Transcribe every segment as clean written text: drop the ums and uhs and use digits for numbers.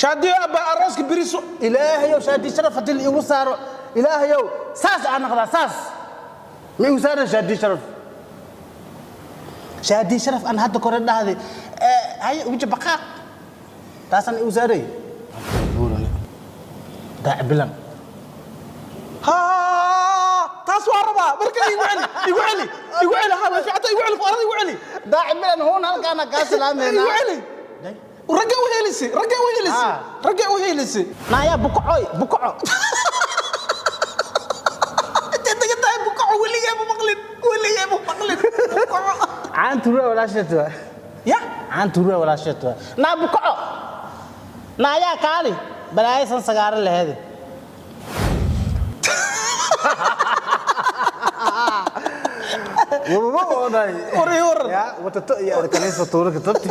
Shaadiyo abba, arooska beriso. Ilaahayow, Shaadi Sharaf haddii la iigu saaro, Ilaahayow, saas aan noqdaa. Saas ma igu saaran Shaadi Sharaf? Shaadi Sharaf aan hadda kore dhahday, haye weji baqaaq, taasaan igu saaray. Buurane daaci bilan. Ha, taas waa rabaa. Marka igu celi, igu celi, igu celi. Ha, way fiicanta, igu celi, fuqarada igu celi. Daaci bilan huun halkaana kaa salaamayna. Igu celi. Ragga u helisi, ragga u helisi. Ragga u helisi. Naayaa bukacoy, bukaco. Intee degan tahay Bukaco? Weligee ma maqlin, weligee ma maqlin Bukaco. Caantuura walaasheed waa. Ya. Caantuura walaasheed waa. Naa bukaco, naayaa kaali balaayaysan sagaaro laheede. War ii waran. Ya watato iyo arkaniisa tuuraka tabti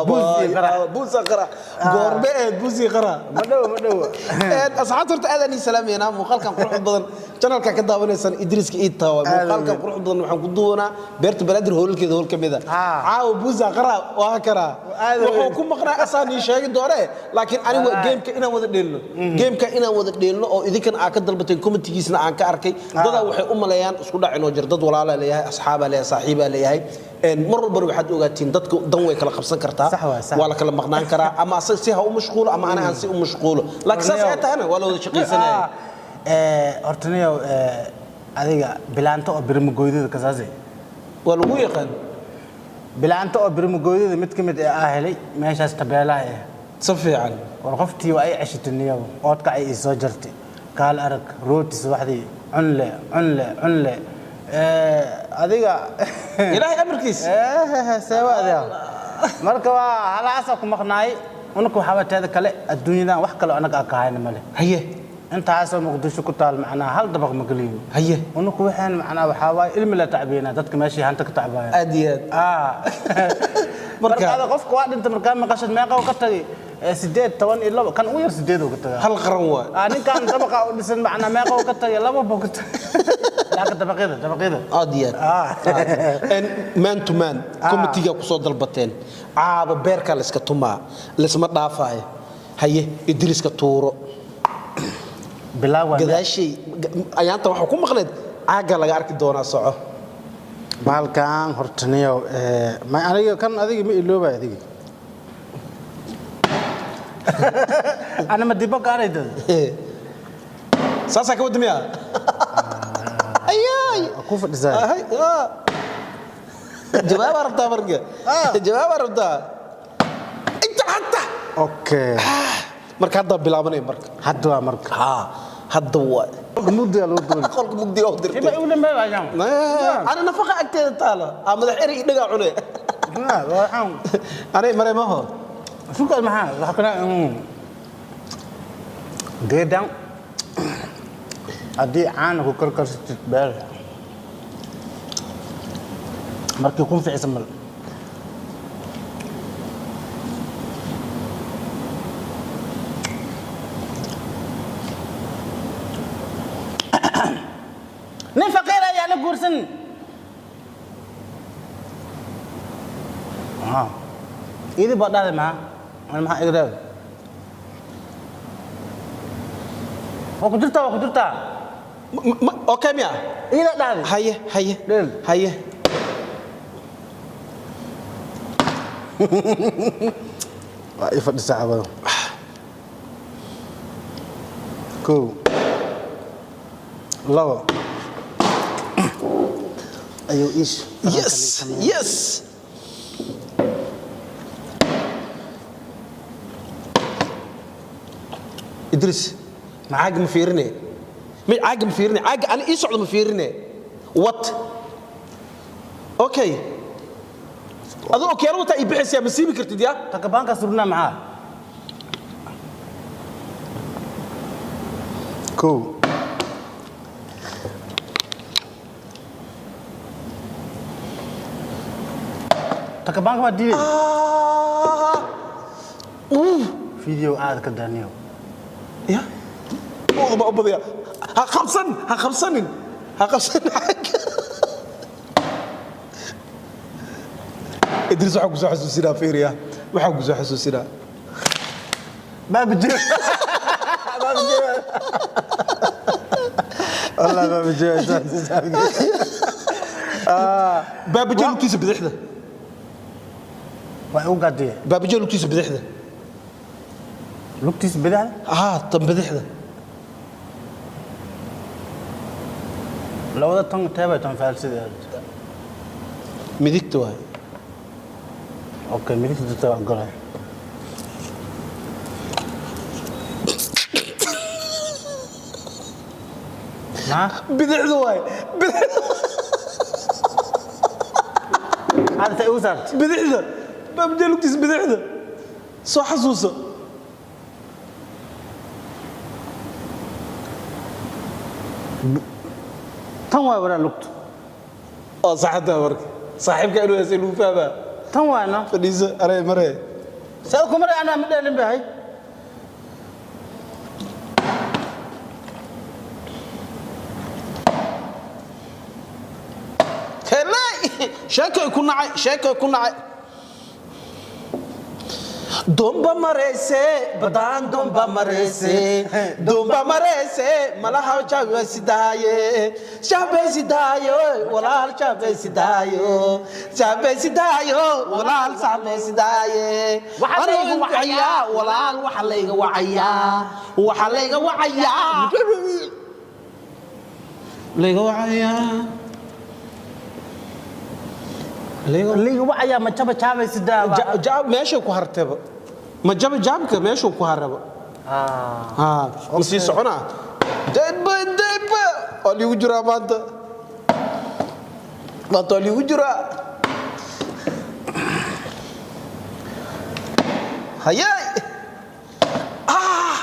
buus iyo qarax. Buusa qara goorme eed buusi qara? Ma dhow, ma dhow. Asxaabta, horta aadaan ii salaamaynaa. Muuqaalkan quruxda badan channelka ka daawanaysaan Idriiska iid tawa. Aad muuqaalkan weyn. Quruxda badan waxaan ku duwanaa beerta Banaadir, hoolalkeeda hool ka mid a. Caawa buusa qara waa karaa. Aad wuxuu weyn. Ku maqnaa asaan ii sheegi doone, laakiin anigu Wallaahi. gameka inaan wada dheelno, gameka inaan wada dheelno oo idinkan aa ka dalbateen, commentigiisna aan ka arkay. Dadaa waxay u maleeyaan isku dhac inoo jiro. Dad walaalaa leeyahay, asxaabaa leeyahay, saaxiibaa leeyahay. Mar walbana waxaad ogaatiin dadku dan way kala qabsan kartaa. Sax waay, sax. Waa la kala maqnaan karaa, ama asaga si ha u mashquulo ama ana aan si u mashquulo, laakiin saas ay tahana waa la wada shaqaysanaya. Horta niyow, adiga bilaanto oo birmagoydada kasaase. Waa lagu yaqaan. Bilaanto oo birmagoydada mid ka mid ee aa helay meeshaas tabeelaha eh. Si fiican. War qoftii waa ay ceshatay niyow, oodkacay ii soo jartay, kaal arag, rooti subaxdii cunle, cunle, cunle. Adiga Ilaahay amarkiis. Seeba adiga marka waa halaasa ku maqnaay. Unaka waxaaba teeda kale adduunyadan wax kale anaga aan ka hayna male. Intaasoo Muqdisho ku taal macnaha hal dabaq ma geliyin. Unaku waxaan macnaha waxaa waaye ilmi la tacbiyena, dadka meeshii hanta ka tacbaaya. Aad iyo aad. Marka ada qofka waa dhinta markaa maqashad, meeqa uu ka tagay? 8, 12, kan ugu yar 8 uu ka tagaa. Hal qaran waay. Ninkan dabaqa u dhisan macnaa meeqa uu ka tagay? Laba buu ka tagay, laakiin dabaqyada, dabaqyada. Aad iyo aad. En man to man committeega kusoo dalbateen, caaba beerka la iska tumaa, laisma dhaafaayo. Haye, Idriiska tuuro. Bilaab waa. Gadaashay ayaanta waxaa ku maqneed caagga laga arki doonaa, soco. Bahalkan horta niyow, ma aniga kan adiga ma iloobay adiga ana ma dibo gaarayda. Saasaa ka wadda miyaa? Ayaay. Ku fadhisaa. Ahay, ah. Jawaabaa rabtaa marka? Jawaabaa rabtaa inta hata? Okay. Marka hadda bilaabanay marka. Hadda waa marka. Ha, hadda waa. Qolka mugdiga lagu duulay. Qolka mugdiga u dirtay. Iba igu dhambeey ayaan. Ana nafaqa agteeda taala aa madax eri dhagaa cune. Waxaan anay maray maho. Suka maxaa waxa kale geedan haddii caana ku karkarsatid beel markii kun ficisa mal. Nin faqiir ayaa la guursan. Idi baa dhahday maxaa ana maxaa iga reebay? Waa ku jirtaa, waa ku jirtaa. Okay miya? Ida dhahday. Haye, haye. Dhel. Haye. Waa ii fadhisaa cabado. Kow, labo, ayuu iish. Yes. Idris, caag ma fiirine, ma caag ma fiirine, caag ani ii socdo ma fiirine. What? Okay, adoo okyaalo wataa ii bixaysaa, ma siibi kartid ya. Takabaanka surnaa maxaa? Kow. Takabaanka waa diiday. Ah. Uh. Video aad ka daaniyo. Ya ba u badaya. Ha qabsan, ha qabsanin, ha qabsanin. Idris, waxaan kusoo xasuusinaa, fiiriya, waxaan kusoo xasuusinaa. Baabajey, baabajey, والله baabajey. Baabajey lugtiisa bidixda. Waa u gadiye. Baabajey lugtiisa bidixda. Lugtiisa bidixda? Haa, tan bidixda. Labada tan teebay tan faalsida? Midigta waay. Okay, midigta dadka waa golay. Ma Bidixda waay. Hada tay ugu saartay? Bidixda, baabajey lugtiisa bidixda, soo xasuuso. Tan waay waraa lugta. Oo saxanta marka saaxiibka inuu heesay lagu fahmaa. Tan waay no. Fadhiiso, arey maree. Saa ku maray, anaa ma dheelin bahay. Helay, sheekay ku nacay, sheekay ku nacay. Domba mareyse badaan, domba mareyse, domba mareyse, malaha jabeysidaaye, jabeysidaayo walaal, jabeysidaayo, jabeysidaayo walaal, jabeysidaaye. Waxa layga wacayaa. Walaal, waxa layga wacayaa, waxa layga wacayaa, layga wacayaa, layga Liiga wacayaa, ma jaba jaabaysidaa? Jaab meesha ku hartaba, ma jaba jaabka meeshuu ku haraba. Ah, ma sii soconaa? Dayba dayba waa liigu jiraa maanta, maanta waa liigu jiraa. Hayay, ah.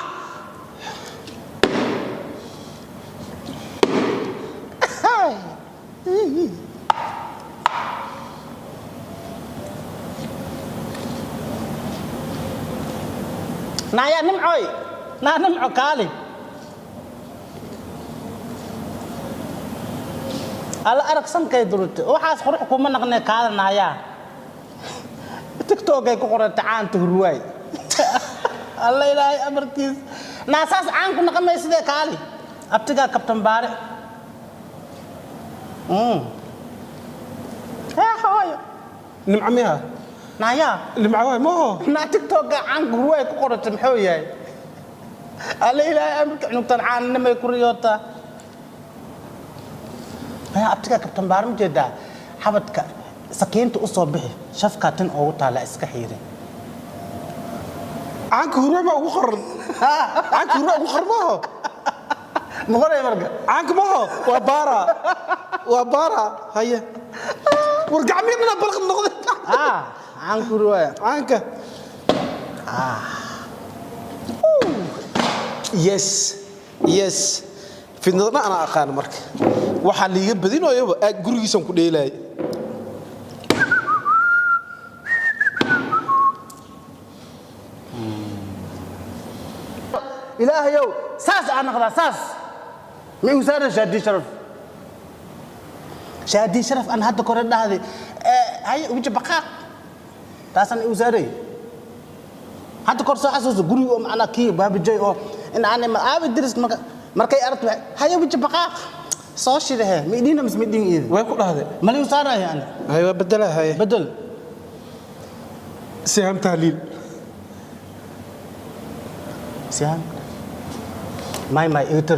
Naya Nimcoy, naa Nimco, kaali alla arag sankay durute. Waxaas qurux kuma naqne, kaala naayaa. TikTokay ku qoranta caanta hurwaay. Alla Ilaahay amarkiis, naa saas caan ku naqamay sidee? Kaali abtigaa kabtan baare. Hee hooyo. Nimco miya? Naayaa. Nimco waay maho. Naa TikTokga caanka hurwaay ku qoranta muxuu yahay? Alla Ilaahay amarka, cunugtan caannimay ku riyootaa. Ayaa abtigaa kabtan baare ma jeedaa? Xabadka sakiinta u soo bixi, shafkaa tin oogu taala, iska xiiray. Caanka hurwaay baa ugu qoran, caanka hurwaay ugu qoran maho. Ma qoray marka? Caanka maho, waa baara, waa baara. Haye, war gacmii dhana balqad noqday. Ah, caanka hurwaay. Caanka, yes yes, fidnadana anaa aqaan. Marka waxaa liiga badinooyaba aad gurigiisan ku dheelaay. Ilaahayow, saas aan noqdaa, saas ma igu saaran. Shaadii Sharaf, Shaadii Sharaf aan hadda kore dhahday haye weji baqaaq, taasaan igu saaray hadda kor. Soo xasuuso guriga oo macnaa kii baabijay oo in aan aabi diris marka markay aragto haye weji baqaaq soo shidahe, ma idhiina mise ma idhiin iidi? Way ku dhahday. Ma liigu saaraya ani? Hay, waa bedela, haye. Bedel. Siham Tahliil. Sihan may may igu tir.